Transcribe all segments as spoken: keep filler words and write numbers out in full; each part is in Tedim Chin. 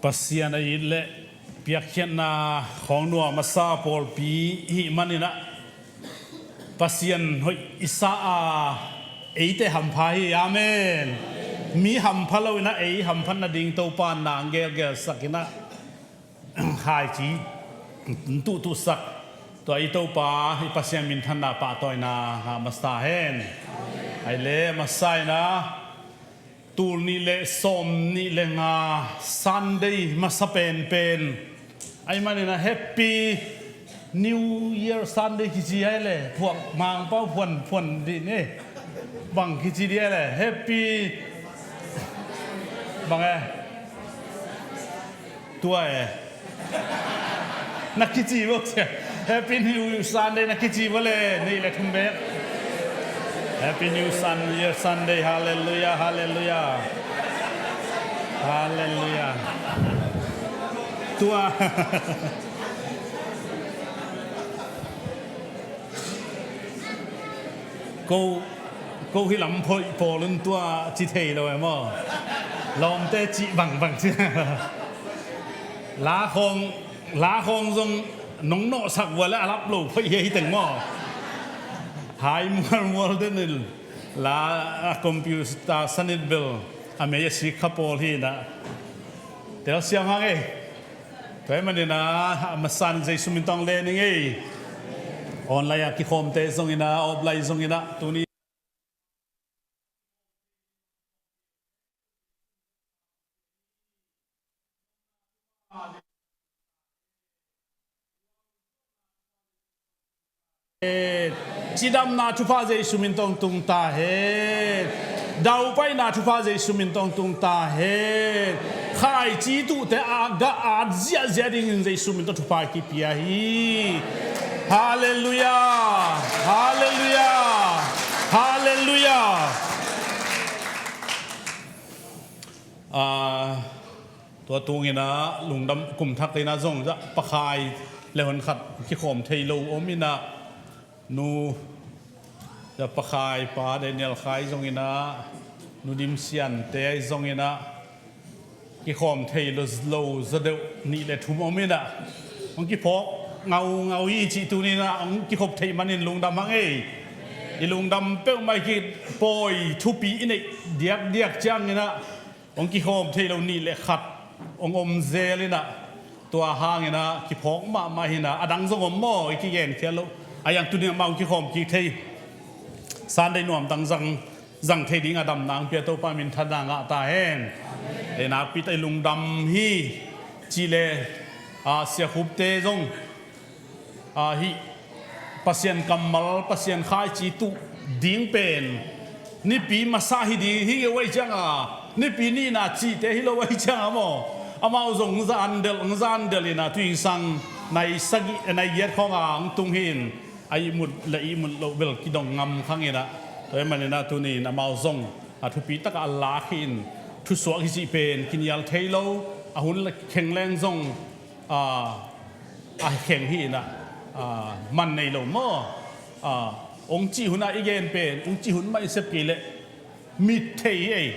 Pasian a it le piakkhiatna khawng nuam a sa pawlpi i hih manin ah Pasian hoih i sa a, eite hampha hi. Amen. Mi hampha lo in ah ei hamphat nading Topa in na gelgelsak in ah, khaici tuhtuhsak, tua i Topa i Pasian minthanna pahtawina ngah masa hen. Ahi le masa in ah, tul nih le sawm nih le nga Sunday masa penpen ahi manin ah Happy New Year Sunday kici ahi le, phuak Mangpau phuan phuan dih ni. Bang kici dih ahi le, Happy, bang e, tua e. Na kici bawk sia. Happy New Sunday na kici bawk le, nih le thum bek. Happy New Sun, Year Sunday. Hallelujah, hallelujah. Hallelujah. Tua. Ko, ko hi lam phoih pawl un tua ci thei lo e maw? Lawmte cih bangbang ci. La khawng, la khawng zong nong nawhsak vua le a lap lo phoih hi, hi teng maw? Hai mualmual den in la a computer sanit bel a mei a sik kha pawl hi in ah. Telsiam hang ei. Tua ahih manin ah, a masa in Jesu min tawh le ning ei. Online ah kikhawmte zong in ah, offline zong in ah, tuni Cidamna thupha Jesu min tawh tung ta hen. Daupaina thupha Jesu min tawh tung ta hen. Khaici tuhte a gah at ziahziah dingin Jesu min tawh thupha kipia hi. Hallelujah. Hallelujah. Hallelujah. Ah, tua tungin ah lungdam, kum thak in ah zong zah pakhai le hon khat kikhawm thei lo om in ah, nu zah pakhai pa Daniel Khai zong in ah, nu Dim Sian te zong in ah kikhawm thei lo, lo zaw deuh nih le thum om in ah, hong kiphawk ngaungau hi cih tuni in ah hong kikhop theih manin lungdam hang ei. I lungdam peuhmah i kipawi thupi i neih diakdiak ciangin ah hong kikhawm thei lo nih le khat hong om zel in ah, tua hangin ah kiphawk mahmah hi in ah, a dang zong om maw, i kigenkhiat loh a, i ang tuni amah hong kikhawm kik thei, Sunday nuamtang zang, zang thei ding a damna hong pia Topa minthanna ngah ta hen. Ei nakpi tak i lungdam hi. Cih le, a, Sia Khupte zong, a, hih Pasian kammal, Pasian khaici tuh ding pen Nipi masa hi ding hi ngeu ahih cianga, Nipi nihna cihte hi lo ahih cianga maw, amau zong hong zan delh, hong zan delh in ah, tuingsang nai sagih, nai giat khawng ah hong tung hi in, a ihmut le ihmut loh bel kidong ngam khang in ah, tua ahih manin ah tuni in amau zong a thupi takah a lak hi in, thusuak hi cih pen kinial thei lo, a hun le khengleng zong, a, a kheng hi in ah, a, man nei lo maw? A, hong cih hun ah i gen pen, hong cih hun mah i sep kei leh mit thei hi ei.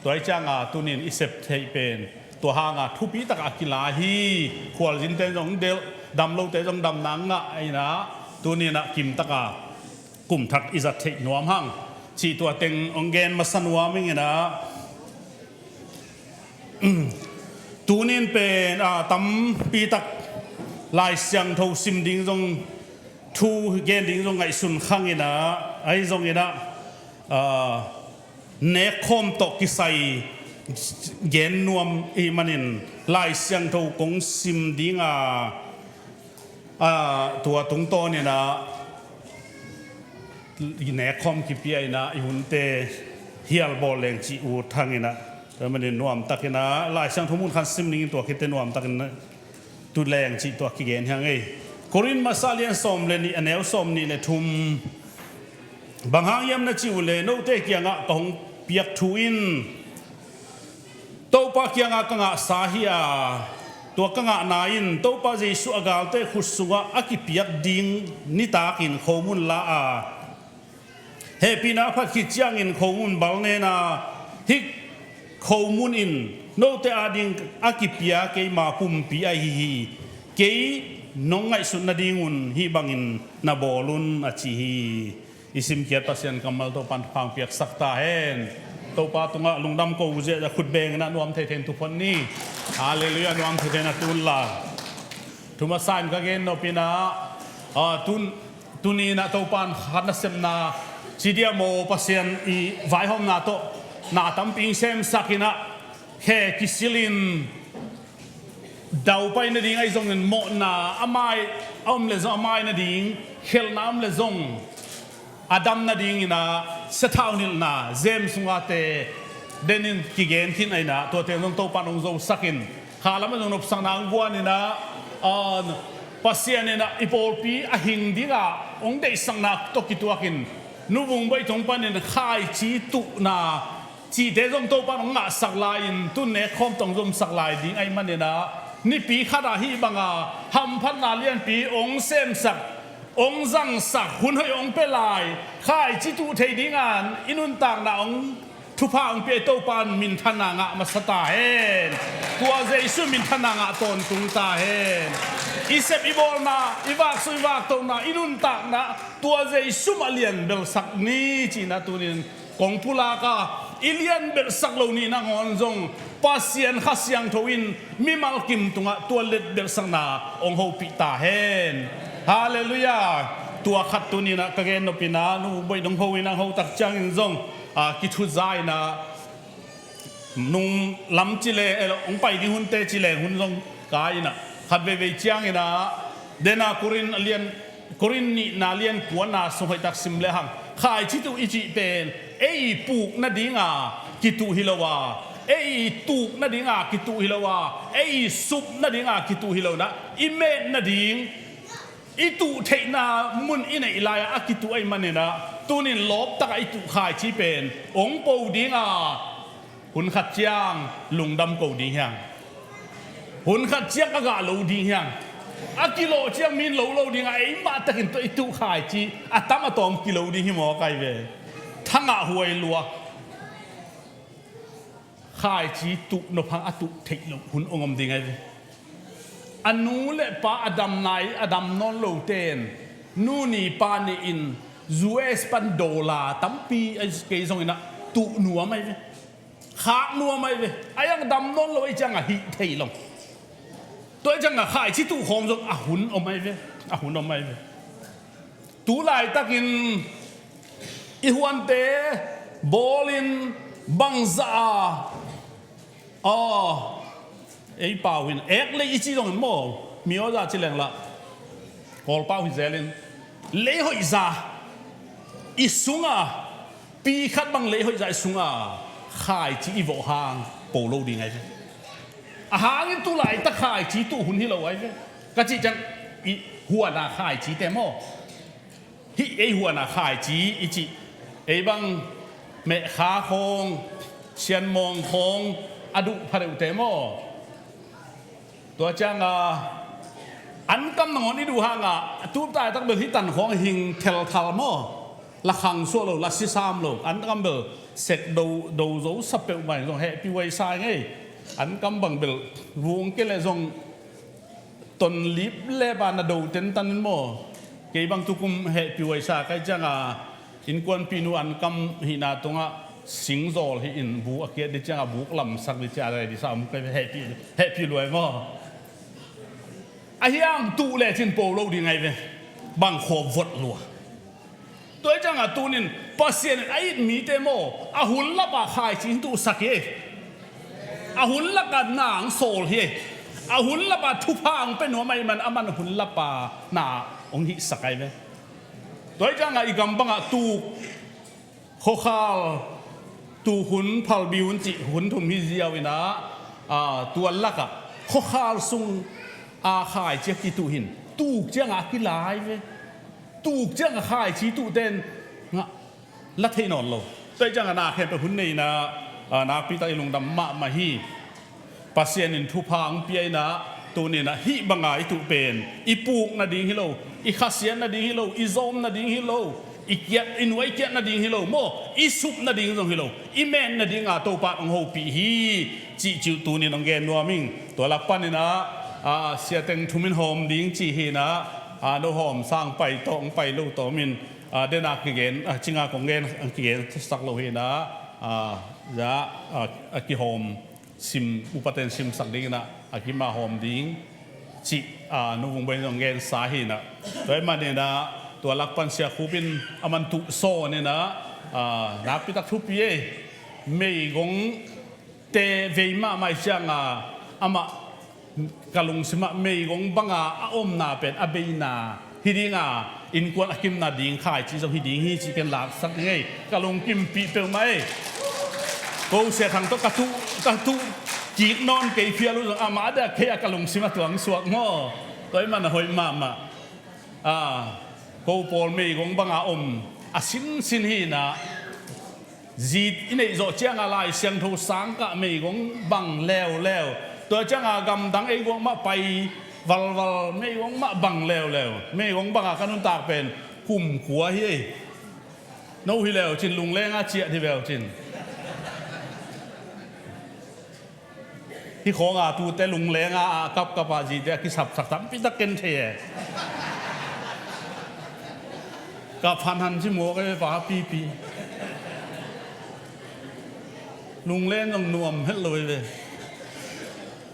Tua ahih cianga tuni in i sep theih pen tua hanga thupi takah a kila hi. Khualzinte zong delh, damlote zong damna ngah in ah, tuni in ah kim taka kum thak i zat theih nuam hang cih tua teng hong gen masa nuam ing in ah, tuni in pen, a, tampi tak Lai Siangtho sim ding zong, thu gen ding zong ngaihsun khang in ah, ahi zongin ah, a, nekkhawm tawh kisai gen nuam i hih manin Lai Siangtho kong sim ding a, a, tua tungtawn in ah nekkhawm kipia in ah, i hunte hial bawl leng cih ut hang in ah, tua ahih manin nuamtak in ah Lai Siangtho mun khat sim ning in, tua khit teh nuamtak in ah tu leng cih tua kigen hi hang ei. Korin masa lian sawm le nih, a neu sawm nih le thum. Bang hang hiam na cih uh leh, note kiangah ka hong piak thu in Topa kiangah ka ngahsa hi a, tua ka ngahna in Topa Jesuh a galte khut sungah a kipiak ding nitakin khomun la a, hehpihna a phat khit ciangin khomun balnen a, hih khomun in note ading a kipia keima pumpi ahi hi. Kei nong ngaihsut nadingun hih bangin na bawl un, a ci hi. I simkhiat Pasian kammal Topan thupha piaksak ta hen. Topa tungah lungdam ko uh ziahziah khut bengin a nuam thei thei in tu phot ni. Halleluiah, nuam thei thei in a tu unla. Thu masa in ka gen nop in ah, ah, tun, tuni in ah Topan khat nasepna ci dia maw, Pasian i vaihawmna tawh na tampi hong semsak in ah, khe kisil in daupai nading ahi zongin mawhna a mai a om le zong, a mai nading khelhna a om le zong, a dam nadingin ah sathau nilhna James sungah te den in kigen khin ahi in ah, tuate zong Topan hong zosak in, kha lamah zong nopsakna hong guan in ah, ah, Pasian in ah i pawlpi a hing dingah hong deihsakna tawh kituak in, Nu Vung Bawi tung panin khaici tuhna cihte zong Topan hong ngahsak lai-in, tun nek khawm tawh hong zomsak lai ding ahih manin ah, nipi khat ah hih banga hamphatna lianpi hong semsak, hong zangsak, hun hoih hong pia lai, khaici tuh thei dingin i nuntakna hong thupha hong pia Topan minthanna ngah masa ta hen. Tua Jesu minthanna ngah tawntung ta hen. I sep i bawlna, i vaksuah i vaktohna, i nuntakna tua Jesu mah lianbelsak ni, ci-in ah tunin kong pulak a, i lianbelsak lo ni nangawn zong Pasian Kha Siangtho in mimal kim tungah tua lianbelsakna hong hopih ta hen. Halleluiah. Tua khat tuni in ah ka gen nop in ah, Nu Vung Bawi nong ho in ah, hong ho tak ciangin zong, ah, kithuza in ah, nung lam ci leng, eh, hong pai ding hunte ci leng hun zong kai in ah, khat veivei ciangin ah, den a Korin a lian, Korin nihna lian kuana sung hoihtak sim lehang, khaici tuh i cih pen ei i puk nadinga kituh hi lo a, ei i tuk nadinga kituh hi lo a, ei i sup nadinga kituh hi lo in ah, i met nading, i tuh theihna mun i neih lai-ah a kituh ahih manin ah, tunin lawptak ah i tuh khaici pen hong po ding a, hun khat ciang lungdam ko ding hi hang. Hun khat ciang a gah lo ding hi hang. A kilawh ciang mi in lo lo ding a, eimah takin tua i tuh khaici a tam a tawm kilo ding hi mawk ai ve. Thangah huai lua. Khaici tuh nop hang a tuh theih loh hun hong om ding ai ve. A nu le pa a dam nai, a dam nawn lote in nu ni pa ni in U S pan dollar tampi a kei zongin ah tuh nuam ai ve. Khak nuam ai ve. A iang dam nawn lo ahih ciangah hih thei lo. Tua ahih ciangah khaici tuh khawng zong a hun om ai ve. A hun om ai ve. Tu laitakin i huante bawlin bangzah a, aw, ei pau hin ek lei i ci zongin maw, mi aw zah ci leng lah, Kawl pau hi zelin, lei hoih zah i sungah, pi khat bang lei hoih zah i sungah khaici i vawh hang po lo ding ai ve. A hangin tu laitak khaici tuh hun hi lo ai ve. Ka cih ciang i huan a khaicite maw, hih ei huan a khaici i cih, ei bang mehkha khawng, sianmawng khawng a duh pha deuhte maw. Tua ciangah ankam nangawn i duh hangah a tup taitak bel hih tan khawng hing thelthal maw, la khang suah lo, la sisam lo, ankam bel sek do, do zo sa peuhmah in zong hehpih huai sa ngei. Ankam bang bel vung kei leh zong ton lip lep a na do tentan in maw. Kei bang tukum hehpih huai sa ka hih ciangah innkuanpihnu ankam hihna tungah singzawl hih in bu a kiat ding ciangah buk lamsak ding ciah dai ding sa om ka hehpih, hehpih luai maw. A hiang tuh lecin po lo ding ai ve. Bang khua vot lua. Tua hi ciangah tunin Pasian in a it mite maw, a hun lapa khaici hong tuhsak hi. A hun lapa na hong sawl hi. A hun lapa thupha hong pia nuam ahih man, aman hun lapa na hong hihsak ai ve. Tua hi ciangah i gam bangah tuk, khuakhal, tuk hun, phalbi hun cih hun thum hi ziau in ah, tua lakah khuakhal sung a khaici a kituh hin tuk ciangah a kila ai ve. Tuk ciangah khaici tuhte in ngah la thei nawn lo. Tua hi ciangah na khempeuh hun nei in ah, nakpi tak i lungdam mahmah hi. Pasian in thupha hong pia in ah, tuni in ah hih banga i tuh pen i puk nading hi lo, i khasiat nading hi lo, i zawm nading hi lo, I kiat, i nuai kiat nading hi lo maw, i sup nading zong hi lo, i met nadinga Topa in hong hopih hi, cih ciu tunin hong gen nuam ing. Tua lak panin ah, ah, siateng thum in hawm ding ci hi in ah, ah, no hawm sang pai tawh, hong pai lo tawh om in, ah, dena kigen, ah, cinga kong gen, kigen sak lo hi in ah, ah, za, ah, a kihawm sim, upaten simsak ding in ah, a kima hawm ding cih, ah, nu Vung Bawi in zong gensa hi in ah. Tua ahih manin ah, tua lak pan Sia Khup in a man tuh sawn in ah, ah, nakpitak thupi ei. Meigong te vei mahmah ih cianga amah ka lungsimah meigong banga a omna pen a beina hi dinga, innkuan a kimna ding khai cih zong hi ding hi cih ken laksak ding ei. Ka lungkimpih peuhmah ei. Ko Sia Thang tawh ka tuh, ka tuh kik nawn kei phial uh zong amah a dia kei a ka lungsim a tuang suak maw. Tua ahih man a hoih mahmah. Ah, ko pawl meigong banga om a sinsin hi in ah, zi i neih zawh cianga Lai Siangtho sangkah meigong bang leuleu. Tua cianga gamdang ei guak mah pai valval meigong mah bang leuleu. Meigong banga ka nuntak pen kum kua hi ei. No hi leu cin lunglenga ciah hi veu cin. Hih khawnga tute lunglenga a kapkapa zite a kisapsak tampitak ken thei e. Kap hanhan ci mawk e pa pipi. Lunglen zong nuam het lo hi ve.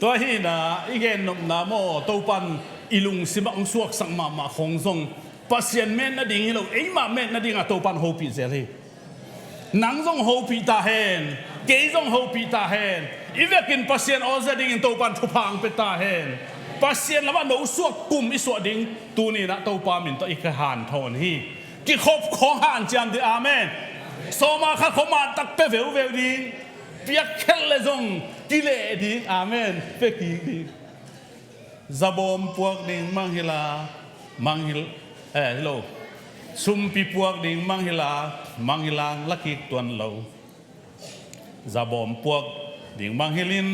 Tua hi in ah i gennopna maw, Topan i lungsimah hong suaksak mahmah khong zong Pasian met nading hi lo, eimah met nadinga Topan hopih zel hi. Nang zong hopih ta hen, kei zong hopih ta hen. I vekin Pasian awlzia dingin Topan thupha hong pia ta hen. Pasian lamah no suak kum i suah ding tuni in ah Topa min tawh i ka hanthawn hi. Kikhop khawng hanciam ding, amen. Sawma khat khawng mantak pia veuveu ding. Piakkhelh le zong kileh ding, amen. Pia kik ding. Zabawm puak ding mangngilh a, mangngilh, eh, hi lo. Sumpi puak ding mangngilh a, mangngilh hang la kik tuan lo. Zabawm puak ding mangngilh in,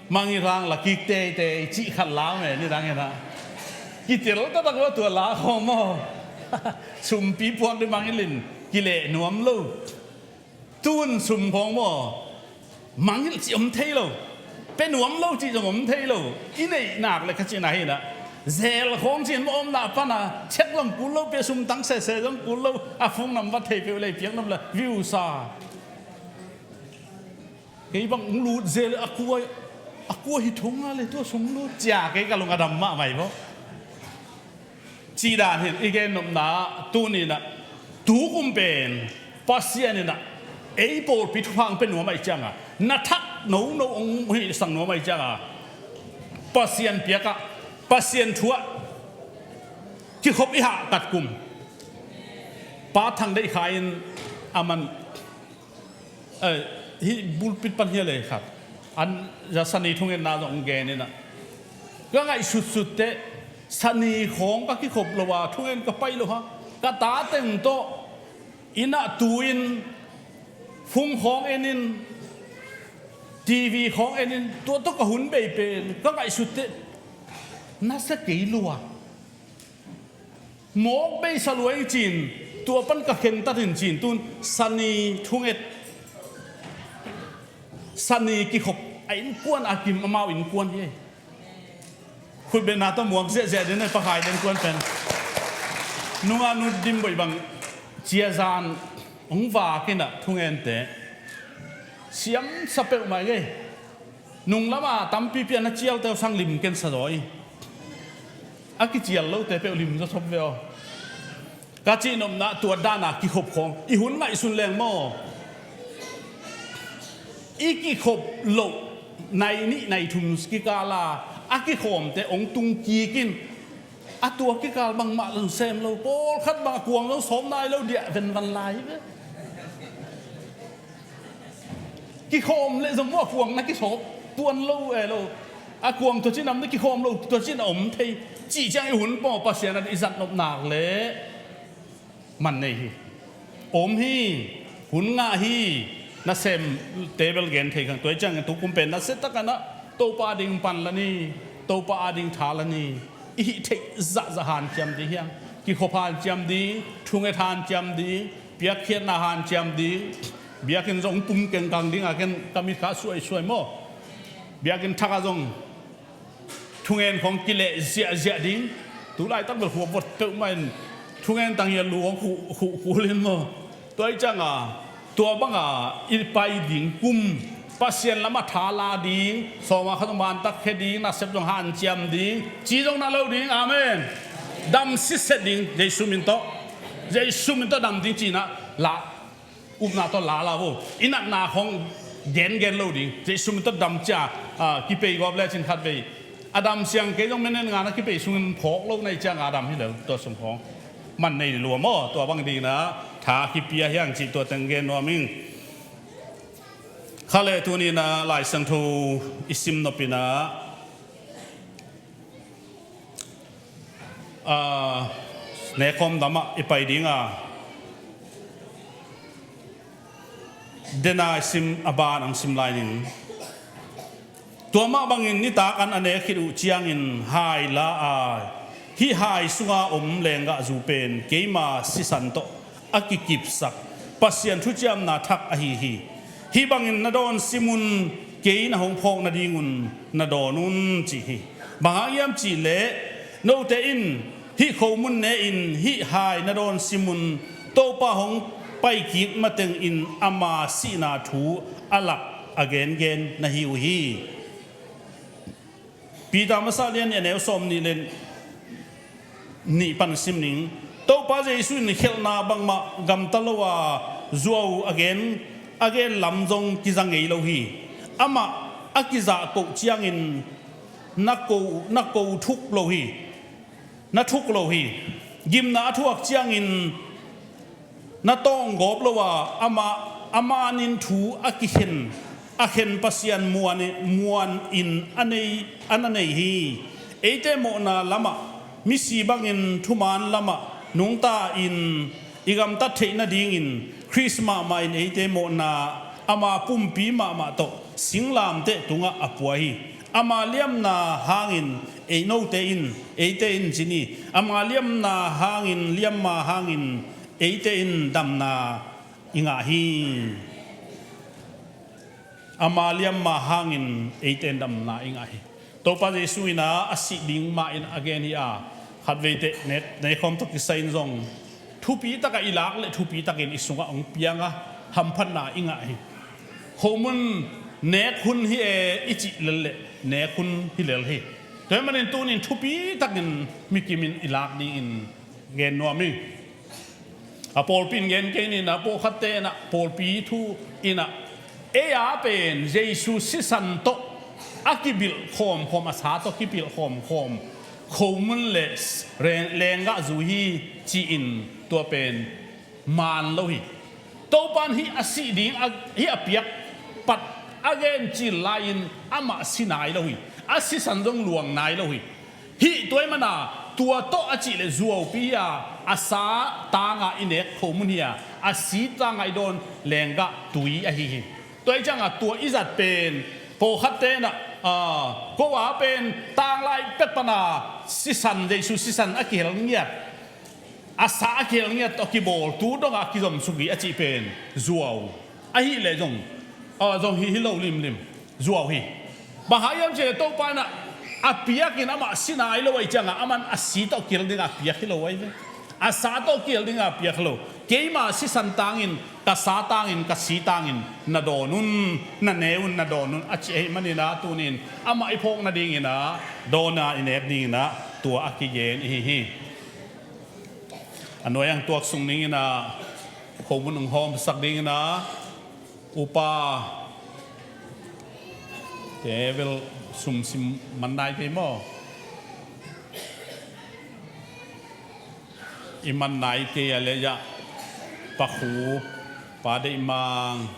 mangngilh hang la kik teitei cih khat la om e, nidang in ah. Kitel taktak lo tua la khawng maw. Sumpi puak ding mangngilh in, kileh nuam lo. Tun sum khawng maw, mangngilh cih om thei lo. Pia nuam lo cih zong om thei lo. I neih nak le ka cihna hi in ah. Zel khawng cih in maw, omna pana check zong kul lo, pia sum tang sese zong kul lo. A phone number thei peuh lei piak nam la view sa. Kei bang hong lut zel a kua, a kua hi thong a le tua sum lut cia kei ka lung a dam mahmah hi maw. Cih dan hin i gennopna tuni in ah, tu kum pen Pasian in ah ei pawlpi thupha hong pia nuam ahih cianga, na thak nono hong hihsak nuam ahih cianga, Pasian piakah, Pasian thuah kikhop i hahkat kum. Pa Thang Deih Khai in a man Eh, hih pulpit pan hia lei khat. An, za Sani thungetna zong gen in ah. Ka ngaihsutsut teh, Sani khawng ka kikhop lo a, thungen ka pai lo hang. Ka ta teng tawh, inn ah tu in, phone khawng en in, T V khawng en in, tua tawh ka hun bei pen, ka ngaihsut teh, na sia kei lua. Mawk bei sa lua ing cin, tua pan ka khentat in cin, tun Sani thunget. Sani kikhop, a innkuan a kim amau innkuan hi. Khutbetna tawh muak ziahziah den, pakhai den kuan pen. Nunga nu Dim Boih bang ciazan hong vak in ah thungente. Siamsa peuhmah ngei. Nung lama tampipi a na cialte uh sang lim ken sa zaw hi. A kicial lote peuh lim zaw sop ve aw. Ka cihnopna tua dana kikhop khawng i hun ngaihsun leng maw? I kikhop loh nai nih nai thum kikala a kikhawmte hong tung kik in. A tua kikal bangmah zong sem lo, pawlkhat bang a kuang zong sawm nai lo diah venvan lai hi ve. Kikhawm leh zong maw a kuang na kisawp tuan lo e lo. A kuang tua cin a om, na kikhawm lo tua cin a om thei. Cih ciang i hun paw Pasian a i zat nop nak leh man nei hi. Om hi. Hun ngah hi. Nasemte bel gen thei kang. Tua hi ciang tu kum pen nasia takin ah Topa ading pan la ni. Topa ading tha la ni. I hih theih zahzah hanciam ding hi hang. Kikhop hanciam ding, thunget hanciam ding, piakkhiatna hanciam ding, biakinn zong pum kengkang ding a, ken ka mit kha suaisuai maw. Biakinn thakah zong thungen khawng kileh ziahziah ding. Tulaitak bel khuavot peuhmah in thungen tang hial lu khawng khuh khuh kul in maw. Tua ih cianga tua banga i pai ding kum, Pasian lamah tha la ding, sawma khat zong mantak khia ding, nasep zong hanciam ding, ci zong na lo ding. Amen. Dam sitset ding, Jesu min tawh. Jesu min tawh dam ding cina la. Upna tawh la la vo. I natna khawng gengen lo ding. Jesu min tawh dam cia, a, kipei gawp lecin khatvei a dam siang kei zong minute nga na kipei sungin phawk lo na ih cianga a dam hi lo, tua sung khawng man nei lua maw. Tua bang dingin a tha kipia hiang cih tua teng gen nuam ing. Kha le tuni-in a Lai Siangtho i sim nop in a, a, nekkhawm damah i pai ding a, dena i sim a ban ang sim lai ning. Tua mah bangin nitak an a nek khit uh ciangin hai la a, hih hai sunga om lenggahzu pen keima sisan tawh a kikipsak Pasian thuciamna thak ahi hi. Hih bangin na dawn sim un, kei na hong phawk nadingun na dawn un, ci hi. Bang hang hiam cihleh note in hih khomun ne-in hih hai na dawn sim un, Topa hong paikik matengin ama sihna thu a lak a gengen na hi uh hi. Peter masa lian nih a neu sawm nih le nih pan sim ning. Topa Jesu in khelhna bangmah gamta lo a zuau a gen, a gen lam zong kiza ngei lo hi. Amah a kizah koh ciangin na ko, na ko thuk lo hi. Na thuk lo hi. Gimna a thuak ciangin na tawnggawp lo a, amah, a manin thu a kikhen, a khen Pasian muan, muanin a nei, a na nei hi. Eite mawhna lamah, misi bangin thuman lamah nungta-in i gamtat theih nadingin Khrist mahmah in eite mawhna ama pumpi mahmah tawh singlamteh tungah a pua hi. Ama liamna hangin ei note in, eite in ci ni, ama liamna hangin, liamma hangin eite in damna i ngah hi. Ama liamma hangin eite in damna i ngah hi. Topa Jesu in a, a sih ding mah in a gen hi a, khatveiteh nek, nekkhawm tawh kisai in zong thupi takah i lak le thupi takin i sungah hong piang a, hamphatna i ngah hi. Khomun nek hun hi e i cih lel le nek hun hi lel hi. Tua ahih manin tunin thupi takin mikim in i lak dingin gen nuam hi. A pawlpi in gen kei ni, na pawlkhatte in a pawlpi thu in a, ei a pen Jesu sisan tawh a kibilh khawmkhawm, a sa tawh kibilh khawmkhawm khomun le reng-, lenggahzu hi ci-in tua pen man lo hi. Topa in hih a sih ding a, hih a piak pat a gen cil lai-in amah si nai lo hi. A sisan zong luang nai lo hi. Hih tua ahih mana tua tawh a cih le zuaupi hi a, a sa tanga i nek khomun hi a, a si tanga i dawn lenggah tui ahi hi. Tua ahih cianga tua i zat pen pawlkhatte in a, a, ko a pen tanglai pet pana sisan, Jesu sisan a kihel ngiat, a sa a kihel ngiat tawh kibawl, tu dongah a kizom suk hi a cih pen zuau. Ahih leh zong, a, zong hi, hi lo limlim. Zuau hi. Bang hang hiam cih leh Topa in a, a piakin amah si nai lo ahih cianga, aman a si tawh kihel dinga piak hi lo ahi ve. A sa tawh kihel dinga piak hi lo. Keima sisan tangin, ka sa tangin, ka si tangin na dawn un, na ne un, na dawn un a ci ahih manin a, tunin amah i phawk nadingin a, dawna i nek dingin a, tua a kigen ihi hi. A nuai-ah tuak sung dingin a, khomun hong hawmsak dingin a, upa te bel sum sim man nai kei maw? I man nai kei a leh, ya, Pa Khup, Pa Deih Mang,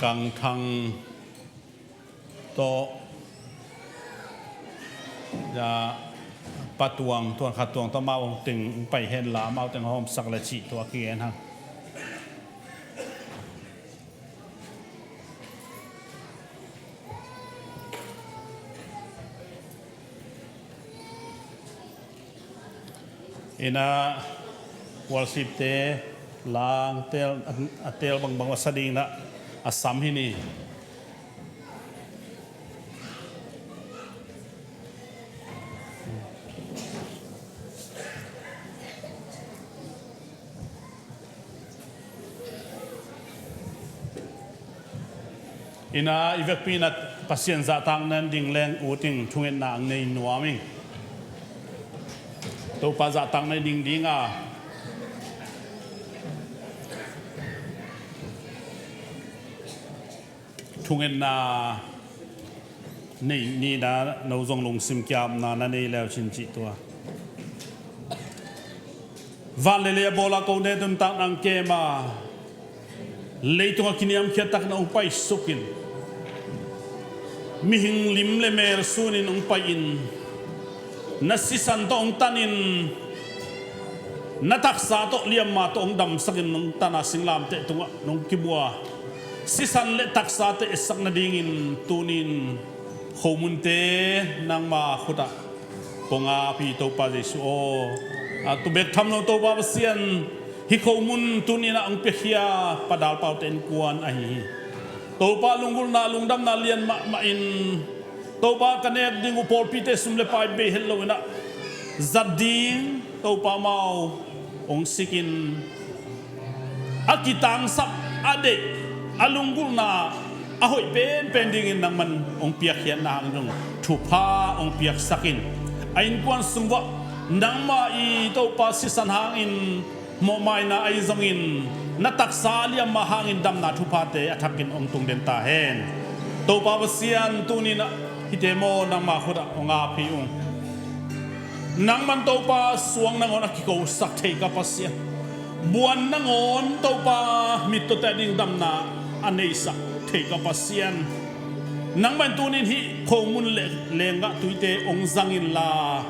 Gang Thang tawh, ya, Pa Tuang, Tuan Khat Tuang tawh amau teng pai hen la, amau teng hawmsak le cih tua kigen hang. Ina worship te lang tel, a tel bangbang a sa ding na a sam hi ni. Ina i vekpi na Pasian zahtak na ding leng ut ing, thungetna ang nei nuam ing. Topa zahtak na ding ding a thungetna nei ni na no zong lungsim kiamna na nei leu cin cih tua. Van le lei a bawl a ko ne nuntak nang kem a, leitung a kiniamkhiat tak na hong paisuk in, mihing lim le mel sun in hong pai in, na sisan tawh hong tan in, na taksa tawh liamma tawh hong damsak in hong tan a, singlamteh tungah nong kibua sisan le taksa te etsak na dingin tunin khomunte nangma khutah kong ap hi Topa Jesu aw. A tu bek tham lo Topa Pasian, hih khomun tunin ah hong piakhia Pa Dal Pau te innkuan ahi hi. Topa lunggulhna lungdamna lian mahmah in Topa ka nek ding uh pawlpite sum le pai bei het lo in ah zat ding Topa mau hong sik in, a kitangsap, a deih, a lunggulhna a hoih penpen dingin nangman hong piakkhiatna hang dong thupha hong piaksak in, a innkuan sung uah nangma i Topa sisan hangin mawhmaina ahi zongin na taksa liamma hangin damna thuphate a thakin hong tungden ta hen. Topa Pasian tunin ah hihte maw nangma khutah hong ap hi ung. Nangman Topa suang nangawn a kikosak thei ka Pasian, buan nangawn Topa mittawte a ding damna a neisak thei ka Pasian, nangman tunin hih khomun le lenggah tuite hong zang inla,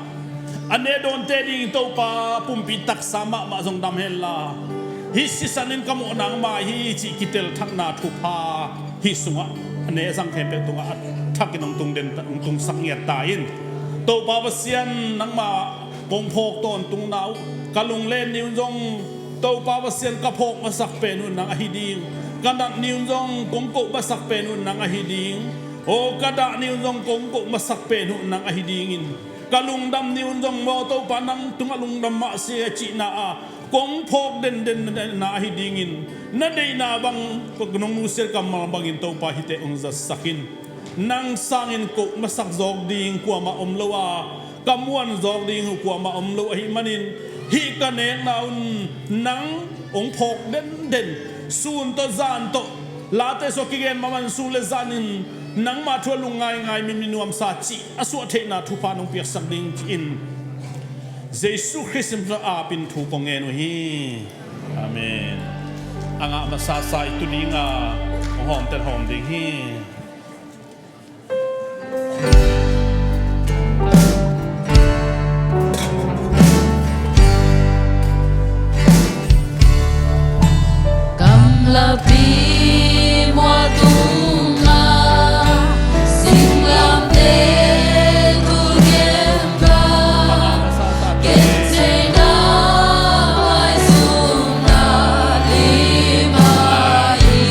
a nehdawnte ding Topa pumpi taksa mahmah zong dam henla, hih sisan in ka mawh nangma hi cih kitelthakna thupha hih sungah a neh a zang khempeuh tungah a thakin hong tungden, hong tungsak ngiat ta in. Topa Pasian nangma kong phawk tawntungna uh, ka lunglen ni un zong Topa Pasian ka phawk masak pen uh nang ahi ding, ka nat ni un zong kong koh masak pen uh nang ahi ding, aw ka dah ni un zong kong koh masak pen uh nang ahi dingin, ka lungdam ni un zong maw Topa nang tungah lungdam mah si a cihna a kong phawk denden na ahi dingin, na deihna bang nong nusiat kammal bangin Topa hihte hong zatsak in. Nang sangin koh masak zawk ding kuamah om lo a, ka muan zawk ding uh kuamah om lo ahih manin, hih ka nekna un nang hong phawk denden, sun tawh zan tawh, Late sua kigen mahmah in sun le zanin nangma thu a lungngai ngai mimi nuamsa cih a suah theihna thupha nong piaksak ding ci-in Jesu Khrist min tawh apin thu kong ngen uh hi. Amen. A ngah masa sa i tu dinga hong hawmten hawm ding hi. Gamlapi mual tungah singlamteh tu lianpa, gentheihna maizumna lima hi.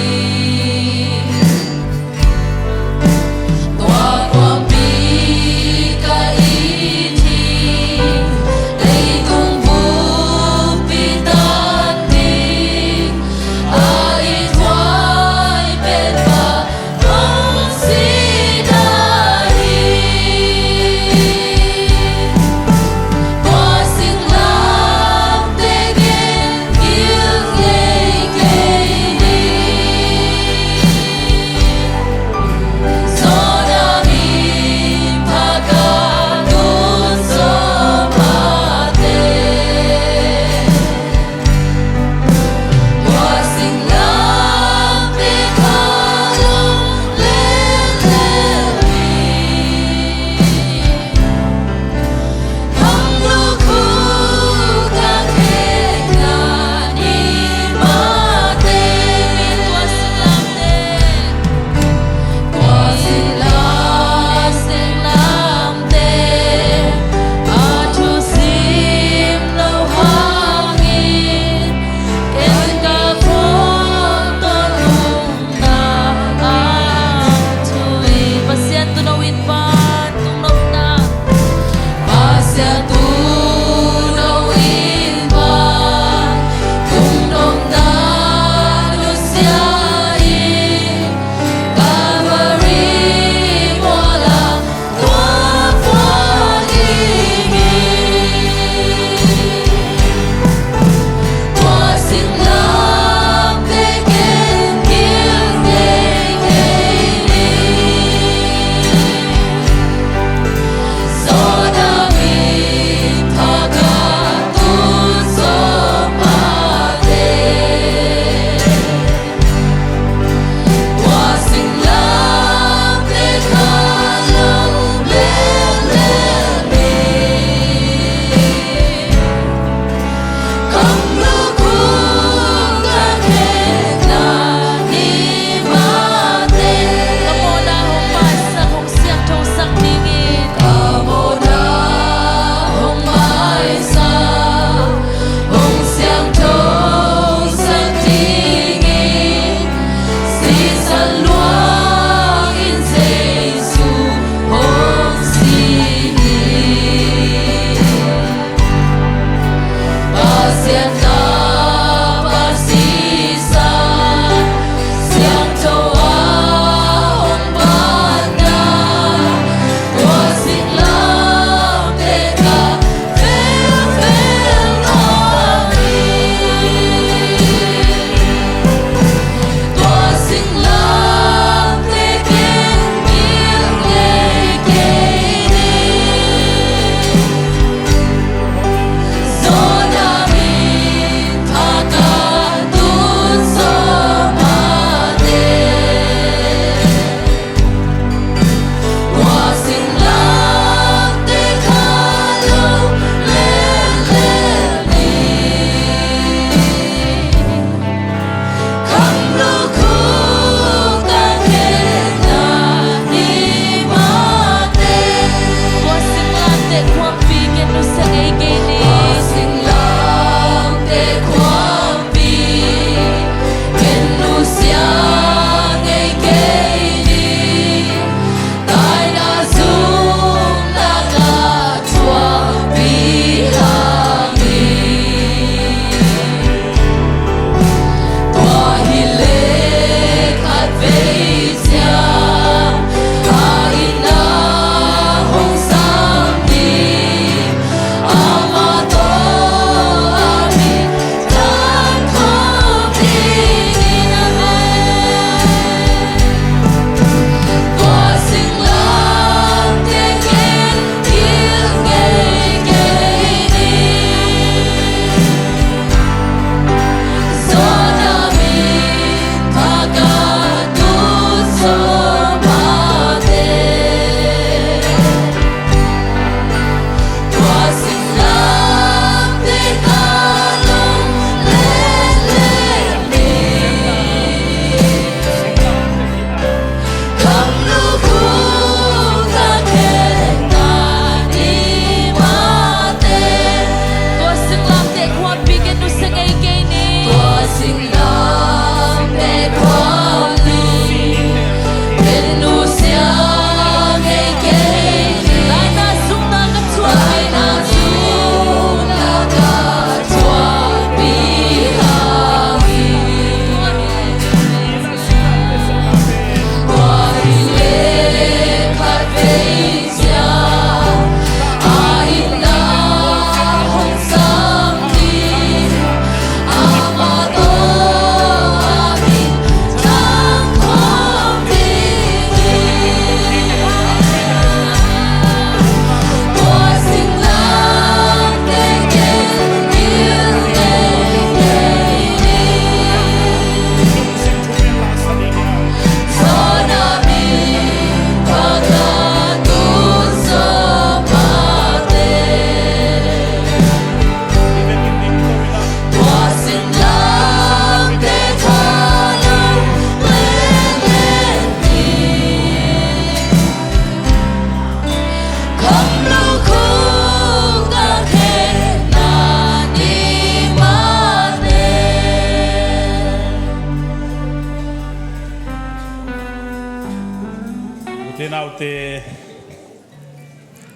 Ute naute,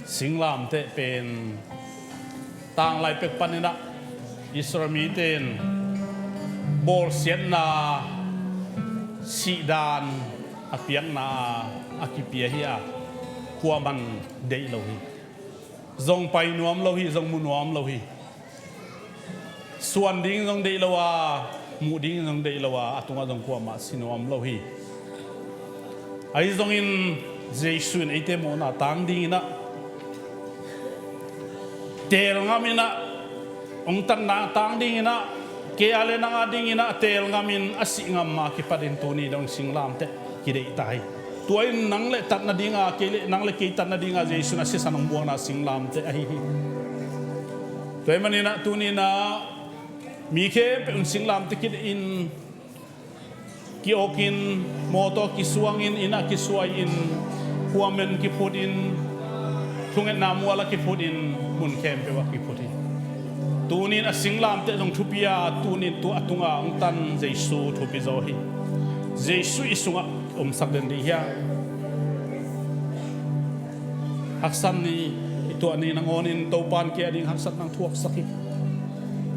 singlamteh pen tanglai pek panin ah Israel mite in bawlsiatna Sihdan a piakna a kipia hi a, kuaman deih lo hi. Zong pai nuam lo hi, zong mu nuam lo hi. Suan ding zong deih lo a, muh ding zong deih lo a, a tungah zong kuamah si nuam lo hi. Ahi zongin Jesu in eite mawhna tang dinginah, teel ngaminah, hong tatna tang dinginah, kei a le nang a dinginah teel ngamin a sih ngam ma kipatin tuni dong singlamteh kideih ta hi. Tua in nang le tatna dinga, kei le nang le kei tatna dinga Jesu in a sisan hong buakna singlamteh ahi hi. Tua hi maninah tuninah mi khempeuh in singlamteh kideih in, ki-awkin, mawtaw kisuangin, inn ah kisuai-in, khuamen kiphutin, thungetna mual ah kiphutin, mun khempeuh ah kiphut hi. Tunin a singlamteh zong thupi a, tunin tua a tunga hong tan Jesu thupi zaw hi. Jesu i sungah omsak den dih hiam? Haksat ni, i tuah ni nangawnin Topan kei a ding haksat nang thuaksak hi.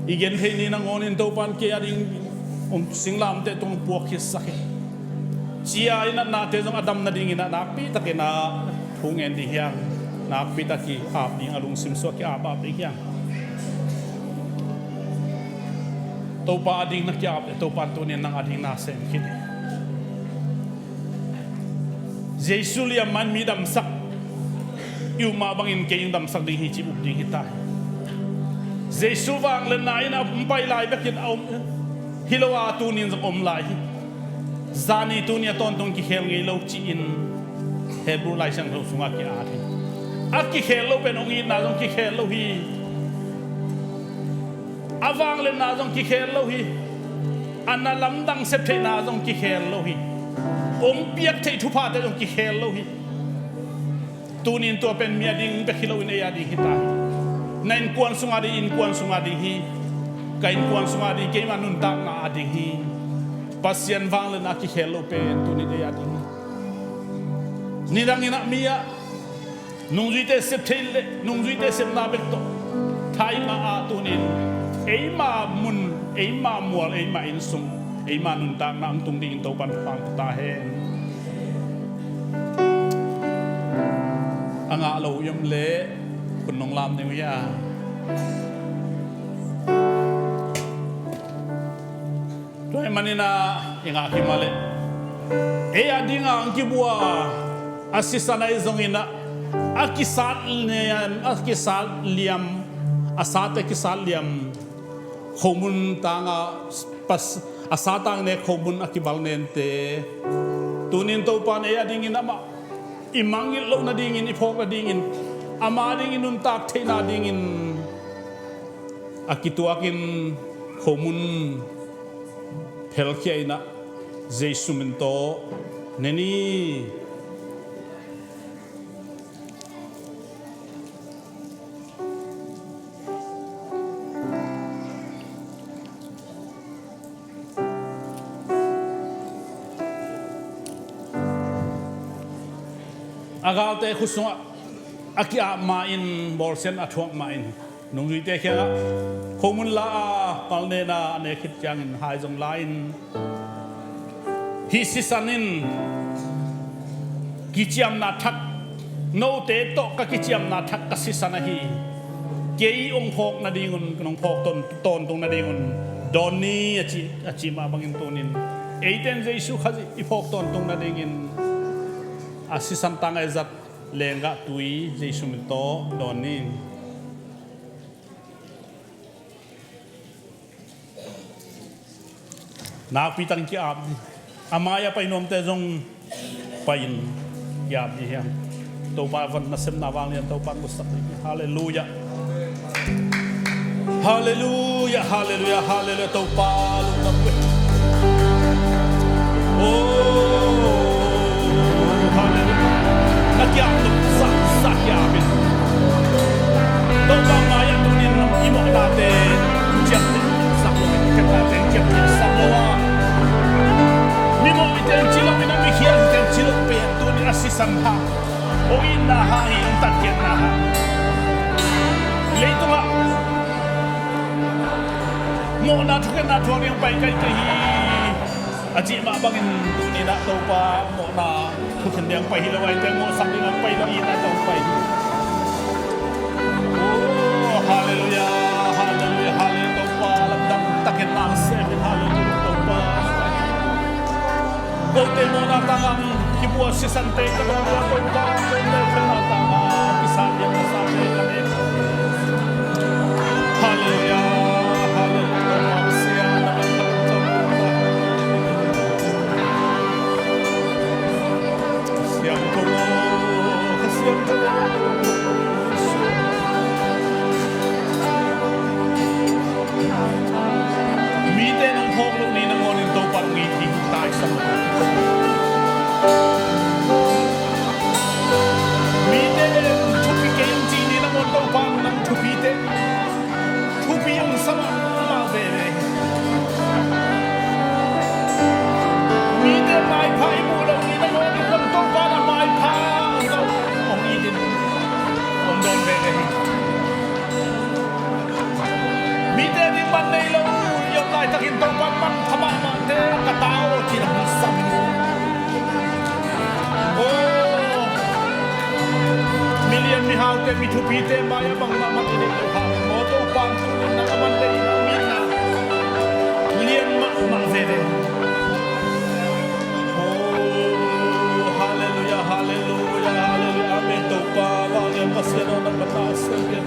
I gentheih ni nangawnin Topan kei a ding, um, singlamteh tung puak khitsak hi. Cia i natnate zong a dam nadingin a nakpi takin a thu ngen dih hiam? Nakpi tak ki-ap ding a lungsim suak ki-ap ap dih hiam? Topa a ding na ki-ap le Topan tunin nang a ding na sem khit hi. Jesu liam man mi damsak i um mah bangin kei in damsak ding hi ci up ding hi ta hi. Jesu vangliatna in a hong pai lai bekin a om hi lo a, tunin zong om lai hi. Zani tuni a tawntung kikhel ngei lo ci-in Hebru Lai Siangtho sungah ki-at hi. A kikhel lo pen hong itna zong kikhel lo hi. A vangliatna zong kikhel lo hi. A na lamdang sep theihna zong kikhel lo hi. Hong piak theih thuphate zong kikhel lo hi. Tunin tua pen mi a ding bek hi loin ei a ding hi ta hi. Na innkuan sunga ding, innkuan sunga ding hi. Ka innkuan sunga ding, keima nuntakna a ding hi. Pasian vangliatna a kikhel lo pen tunin ei a ding hi. Nidangin ah mi ah nungzuite sep thei le nungzuite sepna bek tawh thai mah ah tunin eima mun, eima mual, eima innsung, eima nuntakna hong tung dingin Topan hong pang ta hen. A ngah lo i om leh khut nong lam ding uh hia? Tua hi maninah i ngah kima leh ei a dingah hong kibua a sisan ahi zonginah a kisat liam, a kisat liam, a sate kisat liam khomun tangah pas, a satang nek khomun a kival nente. Tunin Topan ei a dingin amah i mangngilh loh nadingin, i phawk nadingin, ama dingin nuntak theihna dingin a kituakin khomun phelkhia inah Jesu min tawh ne ni. A galte khut sungah a ki-ap ma-in, bawlsiatna a thuak ma-in, nungzuite kiangah khomun la a, palnena a nek khit ciangin hai zong la-in, hih sisan in kiciamna thak, note tawh ka kiciamna thak ka sisan ahi, kei hong phawk nadingun, nong phawk tawn, tawntung nadingun dawn ni a ci, a ci mah bangin tunin eite in Jesu Khazih i phawk tawntung nadingin a sisan tang a i zat lenggah tui Jesu min tawh dawn ni. Nakpi takin ki-ap ni. A mai-ah pai nuamte zong pai-in ki-ap ni hiam? Topa van nasemna vanglian Topa in musak ni. Halleluiah. Halleluiah, halleluiah, halleluiah. Topa lungdam uh e. Oh, halleluiah. Na kiang tuk sak sak kiang in. Topa mai-ah tunin i mawhnate ciapteh sak lo in, kepnate ciapteh sak lo a. Mi mawh mite in ci lo in a, mi khial mite in ci lo pen tunin a sisan hang, hong itna hang hi, hong tatkhiatna hang. Leitungah mawhna thukhenna thuak ding pai kai kei hi. A cih mah bangin tuni-in ah Topa mawhna thukhen ding pai hi lo, a hi teng mawhsak ding a pai lo, i na tawh pai hi. Oh, halleluia, halleluia, halleluia, Topa lamdang takin nang sem in, halleluia, Topa. Kote mawhna tangah kibuak sisante ka dong la, Topa, kote mawhna tangah kisa diak ka sa te ka ne. Halleluia, halleluia, Topa Pasian, na man ka dong la. Siangtho, ka Siangtho. Mite nong phawk loh ni nangawnin Topa nong it hi, taisan lo. Mite thupi kei ung ci ni nangawn Topa nang thupi te. Thupi ung sa mah mah veve. Mite maipha i muh loh ni nangawn in zong Topa na maipha hong it in hong dawn veve hi. Mite ding man nei lo i om laitakin Topa manpha mahmahte ka ta aw ci-in hong sam hi. Oh, milian mihaute, mi thupite mai-ah bangmah man i neih loh hang maw, Topa tuni-in nang a man deihna, a itna lian mahmah veve. Oh, halleluia, halleluia, halleluia. Amen. Topa vanglian Pasian aw, nang ka ta sem lian.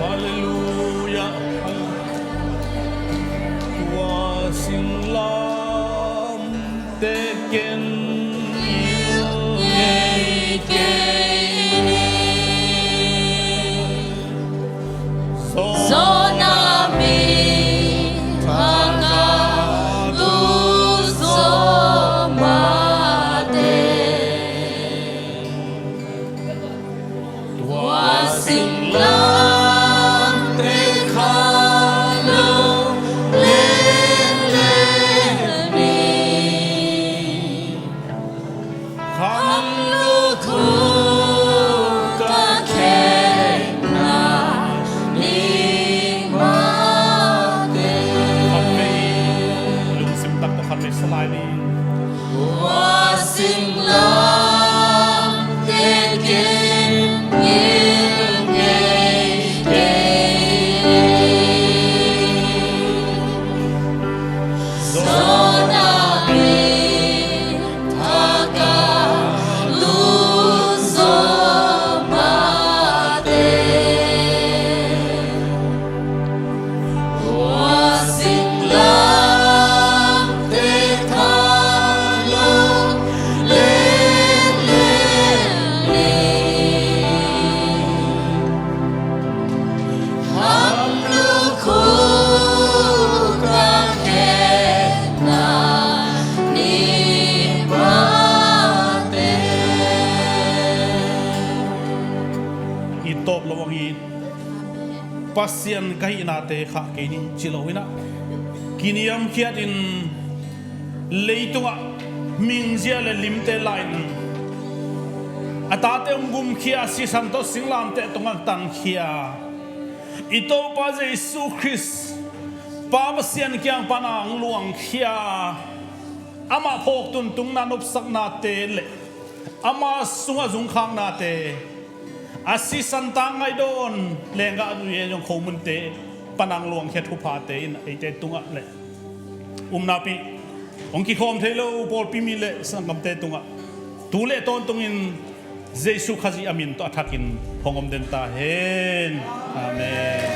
Halleluia. Tua singlamteh ken ngilh ngei kei ni. Zawhna min thakhat lungzawm mah teh. Tua singlamteh khat lungleng leng ni. Kham lukhuk ka khekna ni mah teh. Khat vei, lungsim tak tawh khat vei sa lai ni. Tua singlamteh ken ngilh ngei kei ni. Zawhna min thakhat lungzawm mah teh. Tua singlamteh khat lungleng leng ni. Kham lukhuk ka khekna ni mah teh. I tawp lo ang hi. Pasian ka hihnate khah kei ning ci lo in ah, kiniamkhiatin leitungah mingzia le limte la-in a tate hong gumkhia, sisan tawh singlamteh tungah tankhia i Topa Jesu Khrist Pa Pasian kiang pana hong luangkhia, amah phawk tuntunna nopsaknate le ama sungah zungkhaknate, a sisan tang ngaihdawn lenggah zui-a zong khomunte pana hong luangkhia thuphate in eite tungah le um napi hong kikhawm thei lo pawlpi mi le sanggamte tungah tu le tawntungin Jesu Khazih a min tawh a thakin hong om den ta hen. Amen.